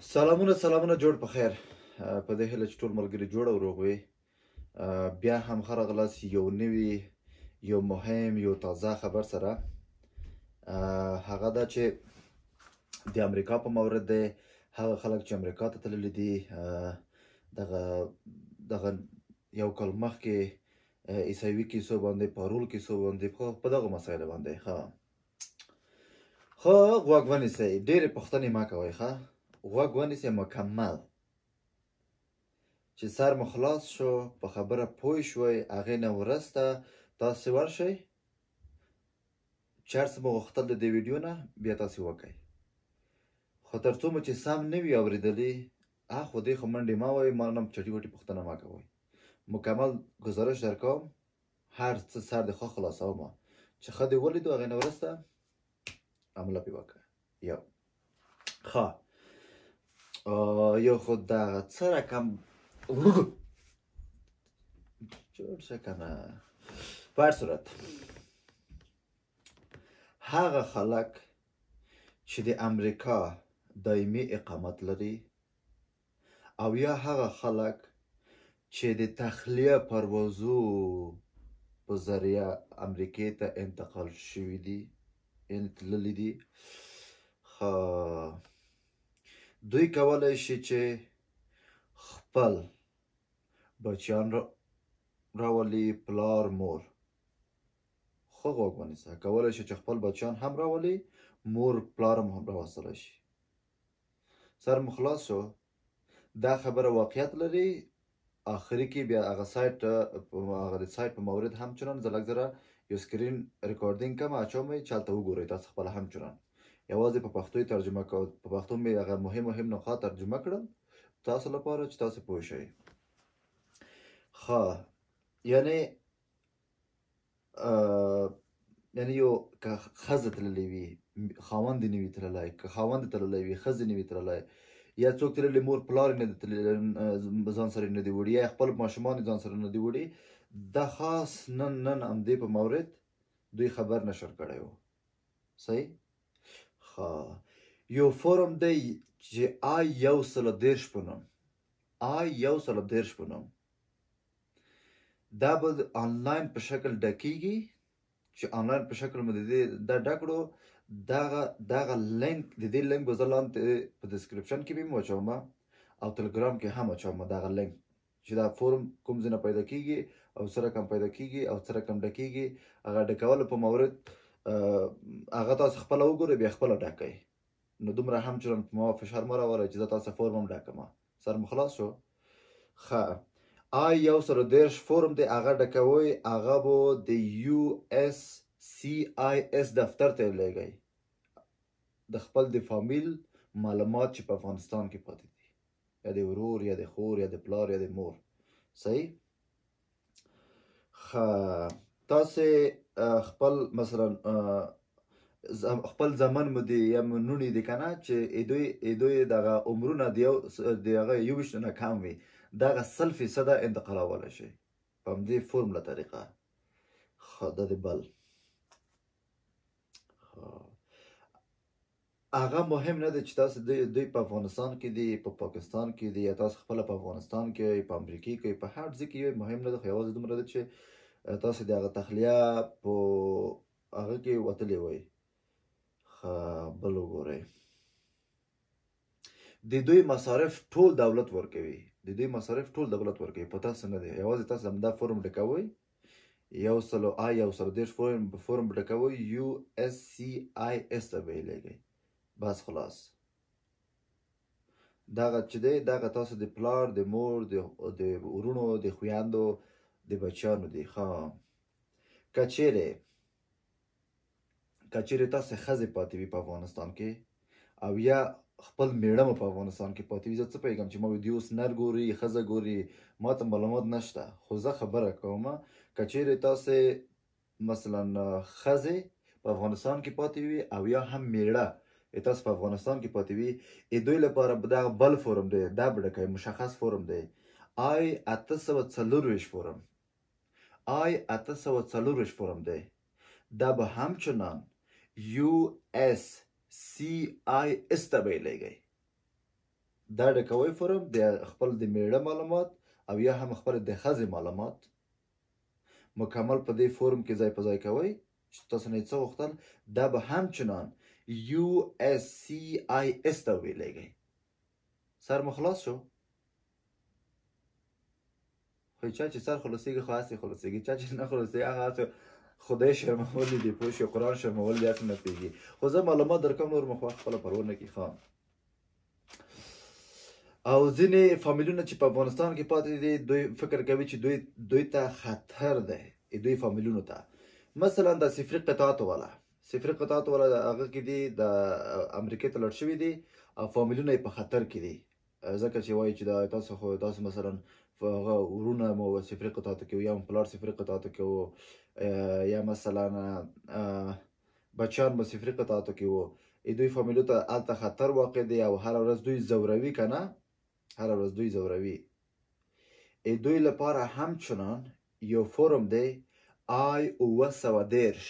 سلامونه سلامونه، جوړ په خیر. په دې هیله چې ټول ملګري جوړ او روغ وي. بیا هم ښه راغلاست یو نوي، یو مهم، یو تازه خبر سره. هغه دا چې د امریکا په مورد دی. هغه خلک چې امریکا ته تللي دي، دغه یو کال مخکې عیسوي کیسو باندې، پارول کیسو باندې، په دغه مسایلو باندې. ښه ښه غوږ ونیسئ، ډېرې پوښتنې مه کوئ. ښه غوږ ونیسئ مکمل، چې سر مو خلاص شو، په خبره پوه شوئ، هغې نه وروسته تاسې ورشئ چې هر څه مو غوښتل د دې ویډیو نه بیا تاسې وکئ. خو تر څو مو چې سم نه وي اورېدلي، خو دې خو منډې ما وایي، ما نه چټي وټي پوښتنه ما کوئ. مکمل ګزارش درکوم، هر څه سر د ښه خلاصوم، چې ښه دې ولیدو هغې نه وروسته عمله پې وکړه. یو ښه یو خو دغه څه رقم جوړ شه که نه. په هر صورت هغه خلک چې د امریکا دایمي اقامت لري، او یا هغه خلک چې د تخلیه پروازو په ذریعه امریکې ته انتقال شوي دي، یعنې تللي دي، دوی کولی شي چې خپل بچیان راولي، پلار مور. ښه غوږ ونیسه، کولی شي چې خپل بچیان هم راولي، مور پلار هم راوستلی شي. سر مو خلاص شو. دا خبره واقعیت لري. آخري کې بیا هغه سایت، هغه د سایت په مورد همچنان زه لږ ذره یو screen recording کوم، اچوم یې چې هلته وګورئ تاسو خپله. همچنان یوازې په پښتو یې ترجمه کوم، په پښتو مې هغه مهم مهم نقاط ترجمه کړل تاسو لپاره چې تاسو پوه شئ. ښه، یعنې یعنې یو که ښځه تللې وي، خاوند یې نه وي تللی، که خاوند تللی وي، ښځې نه وي تللی، یا څوک تللی مور پلار یې نه دی تللی، ځان سره یې نه دی وړي، یا خپل ماشومان یې ځان سره نه دی وړي، دا خاص نن نن همدې په مورد دوی خبر نشر کړی و. صحیح؟ ښه، یو فورم دی چې آی 130 په نوم، آی 130 په نوم، دا به آنلاین په شکل ډکیږي. چې آنلاین په شکل مو د دې دا ډک کړو، دغه لینک، د دې لینک به زه لاندې په description کې به واچوم او تلګرام کې هم اچوم دغه لینک، چې دا فورم کوم ځای نه پیدا کیږي او څه رقم پیدا کیږي او څه رقم ډکیږي. هغه ډکولو په مورد هغه تاسو خپله وګورئ، بیا خپله ډکئ. نو دومره هم چنان په ما فشار مه راولئ چې زه تاسو فورم هم ډکم. سر مو خلاص شو. ښه، آی 130 فورم دی، هغه ډکوئ، هغه به د یو اس سی آی اس دفتر ته لېږئ، د خپل د فامیل معلومات چې په افغانستان کې پاتې دي، یا د ورور، یا د خور، یا د پلار، یا د مور. صحیح؟ ښه، تاسې خپل مثلا خپل زمن مو دي یا مو نوڼي دي که نه، چې دوی دغه عمرونه د یو د هغه 21 نه کم وي، دغه 100% انتقالولی شي په همدې فورم له طریقه. ښه، دا د بل هغه مهم نه دی چې تاسو دوی په افغانستان کې دي، په پاکستان کې دي، یا تاسو خپله په افغانستان کې، په امریکې کې، په هر ځای کې یې مهم نه دی. خو یوازې دومره ده چې تاسو د هغه تخلیه په هغه کې وتلې وئ. ښه، بل وګورئ، د دوی مصارف ټول دولت ورکوي، د دوی مصارف ټول دولت ورکوي، په تاسو نه دی. یوازې تاسو همدا فورم ډکوئ، یو سلو آی 130 فورم ډکوئ، یو اس سی آی اس ته به یې لېږئ، بس خلاص. دغه چې دی دغه تاسو د پلار، د مور، د وروڼو، د خویندو، د بچیانو دی. ښه، که چیرې تاسو ښځې پاتې وي په افغانستان کې، او یا خپل میړه مو په افغانستان کې پاتې وي، زه څه پوهېږم چې ما ویډیو اوس نر ګوري ښځه ګوري، ما ته معلومات نشته، خو زه خبره کوم که چیرې تاسې مثلا ښځې په افغانستان کې پاتې وي او یا هم میړه تاسو په افغانستان کې پاتې وي، دوی لپاره دغه بل فورم دی، دا به ډکوي، مشخص فورم دی، آی 824 فورم، آی 824 فورم دی. دا به همچنان یو اس سی آی اس ته به یې لېږئ. دا ډکوئ فورم، د خپل د میړه معلومات او یا هم خپل د ښځې معلومات مکمل په دې فورم کې ځای په ځای کوئ چې تاسو نه یې څه غوښتل، دا به همچنان USCIS ته ویلېږئ. سر مو خلاص شو؟ خو چا چې سر خلاصېږي خو هسې خلاصېږي، چا چې نه خلاصېږي هغه هسې خدای شرمولي دي، پوه شو، قرآن شرمول دي، هسې نه پوهېږي. خو زه معلومات درکوم، نور مو خو خپله پروا نه کوي. ښه، او ځینې فامیلونه چې په افغانستان کې پاتې دي، دوی فکر کوي چې دوی ته خطر دی، دوی فامیلونو ته. مثلا د سفري قطعاتو والا، سفري قطعاتو والا هغه کې دي، د امریکې ته لاړ شوي دي او فامیلونه یې په خطر کې دي، ځکه چې وایي چې دا تاسو خو تاسو مثلا هغه ورونه مو سفري قطعاتو کې وو، یا مو پلار سفري قطعاتو کې وو، یا مثلا بچیان مو سفري قطعاتو کې وو، دوی فامیلو ته هلته خطر واقع دی او هره ورځ دوی ځوروي که نه، هره ورځ دوی ځوروي. دوی لپاره همچنان یو فورم دی، آی 730،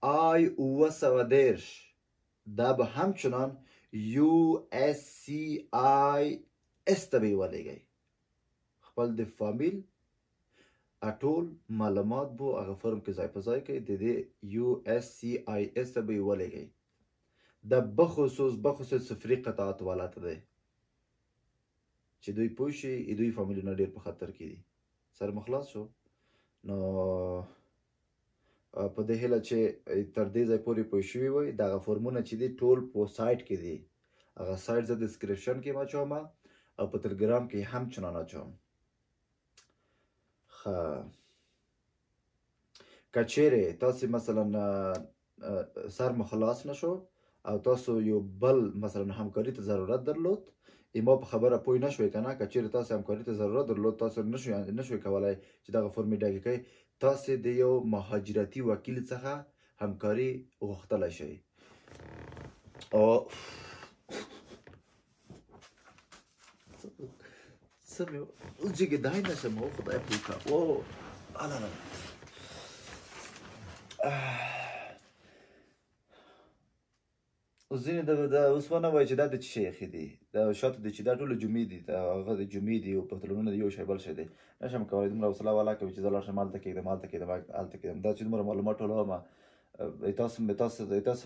آی 730، دا به همچنان USCIS ته به یې ولېږئ. خپل د فامیل ټول معلومات به هغه فورم کې ځای په ځای کړئ، د دې USCIS ته به یې ولېږئ. دا بخصوص سفري قطعات والا ته دی چې دوی پوه شي دوی فامیلونه ډېر په خطر کې دي. سر مو خلاص شو؟ نو په دې هیله چې تر دې ځای پورې پوه شوي وئ. دغه فورمونه چې دي ټول په سایټ کې دي، هغه سایټ زه description کې اچوم او په تلګرام کې هم چنان اچوم. ښه، که چیرې تاسې مثلا سر مو خلاص نه شو او تاسو یو بل مثلا همکاري ته ضرورت درلود، ما په خبره پوه نه شوئ که نه، که چیرې تاسې همکاري ته ضرورت درلود، تاسو نشوئ کولی چې دغه فورمې ډکې کړئ، تاسې د یو مهاجرتي وکیل څخه همکاري غوښتلی شئ. او څه مې اوس جګېدای نه شم، او خدای پوه کړه. او الا اوس ځینې د اوس ونه وایي چې دا د څه شي ایښي دي، دا شاته دي چې دا ټول جمعې دي، دا هغه د جمعې دي او پتلونونه دي، یو شی بل شی دی. نشم کولی دومره حوصله والا کوي چې زه لاړ شم هلته کېږدم، هلته کېږدم، هلته کېږدم. دا چې دومره معلومات ټولوم، تاسو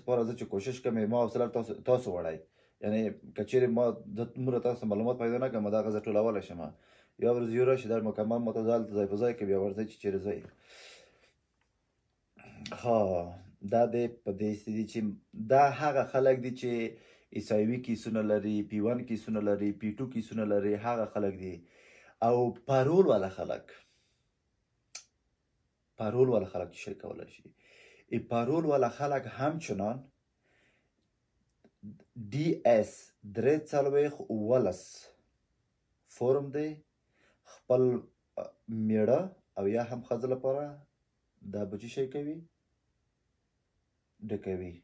لپاره زه چې کوشش کوم، ما حوصله تاسو وړی. یعنې که چیرې ما دومره تاسو معلومات پیدا نه کړم، دا هغه زه ټولولی شم. یوه ورځ یو راشي دا مکمل ما ته هلته ځای په ځای کې بیا ورځئ چې چیرې ځئ. ښه، دا دی په دې دي چې دا هغه خلک دي چې عیسایوي کیسونه لري، P1 کیسونه لري، P2 کیسونه لري، هغه خلک دي. او parole والا خلک، parole والا خلک چې شی کولی شي، parole والا خلک همچنان DS 4317 فورم دی، خپل میړه او یا هم ښځه لپاره دا به څه شی کوي، ډکوي.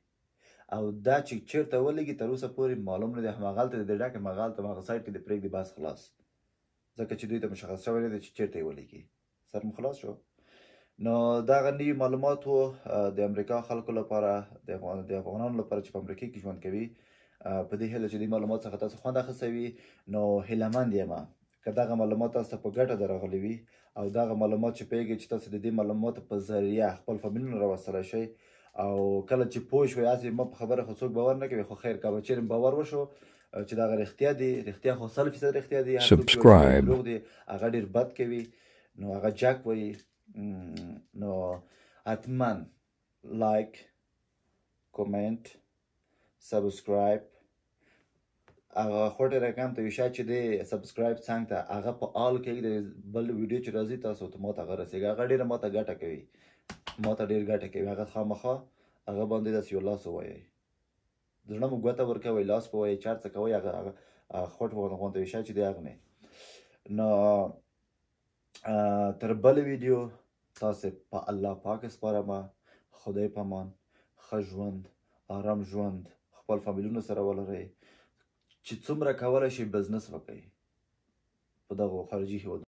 او دا چې چېرته ولېږي تر اوسه پورې معلوم نه دی، هماغلته د ډکه هماغلته هماغه سایټ کې د پرېږدي، بس خلاص، ځکه چې دوی ته مشخص شوی نه دی چې چېرته یې ولېږي. سر مو خلاص شو؟ نو دغه نوي معلومات وو د امریکا خلکو لپاره، د افغانانو لپاره چې په امریکې کې ژوند کوي. په دې هیله چې دې معلومات څخه تاسو خوند اخیستی وي. نو هیله مند یم که دغه معلومات تاسو ته په ګټه درغلي وي او دغه معلومات چې پوهېږئ چې تاسو د دې معلوماتو په ذریعه خپل فامیلونه راوستلی شئ. او کله چې پوه شوئ، هسې ما په خبره خو څوک باور نه کوي، خو خیر که به چېرې باور وشو چې دغه رښتیا دي، رښتیا خو 100% رښتیا دي، هر څوک چې وایي دروغ دي هغه ډېر بد کوي، نو هغه جک وایي. نو حتما like، comment، subscribe، هغه خوټې رقم ته یو شی چې دی subscribe څنګ ته هغه په all کې د بل ویډیو چې راځي تاسو ته ماته هغه رسېږي، هغه ډېره ماته ګټه کوي، ماته ډېر ګټه کوي. هغه خامخا هغه باندې داسې یو لاس ووایئ، زړه مو ګوته ورکوئ، لاس په وایئ، چار څه کوئ، هغه خوټ غونته یو شی چې دی هغه نه. نو تر بلې ویډیو تاسې په الله پاک سپارم. خدای پامان، ښه ژوند، آرام ژوند، خپل فامیلونو سره ولرئ، چې څومره کولی شئ بزنس وکړئ په دغو خارجي هېوادونو.